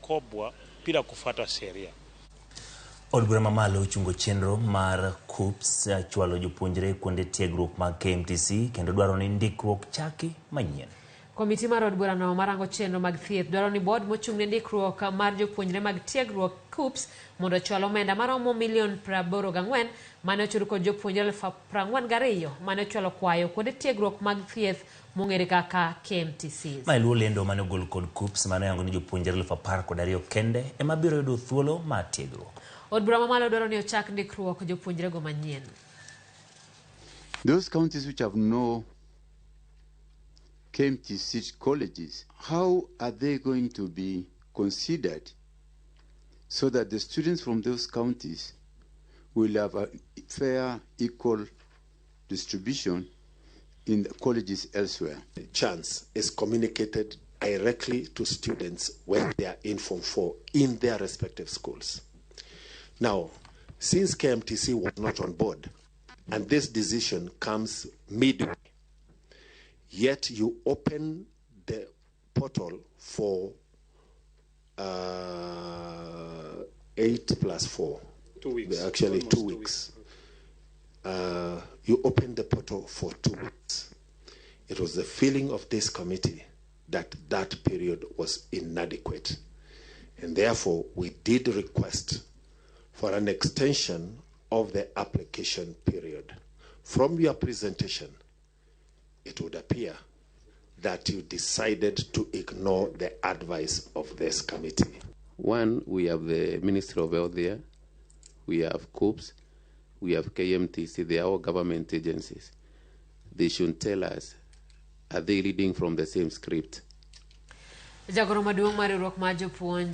wamekopwa bila kufuata sheria. Od bura mamalo ochungo chenro mar KUCCPS chwalo jopuonjre kuonde tiegruok mag KMTC kendo dwaro ni ndikruok chaki manyien. Komiti mar od burano marango chenro mag thieth dwaro ni bod mochung' ne ndikruok mar jopuonjre mag tiegruok KUCCPS mondo ochwal omenda maromo milion 84 mane ochul kod jopuonjre 42,000 mane ochwalo kwayo kuonde tiegruok mag thieth mong'ere kaka KMTCs. Mae luwo lendo mane ogol kod KUCCPS mane oyango ni jopuonjre 12,000 kende ema biro yudo thuolo mar tiegruok. Od bura mamalo dwaro ni ochak ndikruok jopuonjrego manyien. Those counties which have no KMTC colleges, how are they going to be considered so that the students from those counties will have a fair, equal distribution in the colleges elsewhere? Chance is communicated directly to students when they are in Form 4 in their respective schools. Now, since KMTC was not on board, and this decision comes midway, yet you open the portal for 8 plus 4. 2 weeks. Actually, Almost 2 2 weeks. You open the portal for 2 weeks. It was the feeling of this committee that that period was inadequate. And therefore, we did request for an extension of the application period. From your presentation, it would appear that you decided to ignore the advice of this committee. One, we have the Ministry of Health there, we have KUCCPS, we have KMTC, they are all government agencies. They should tell us, are they reading from the same script? Jagoro maduong' mar riwruok mar jopuonj.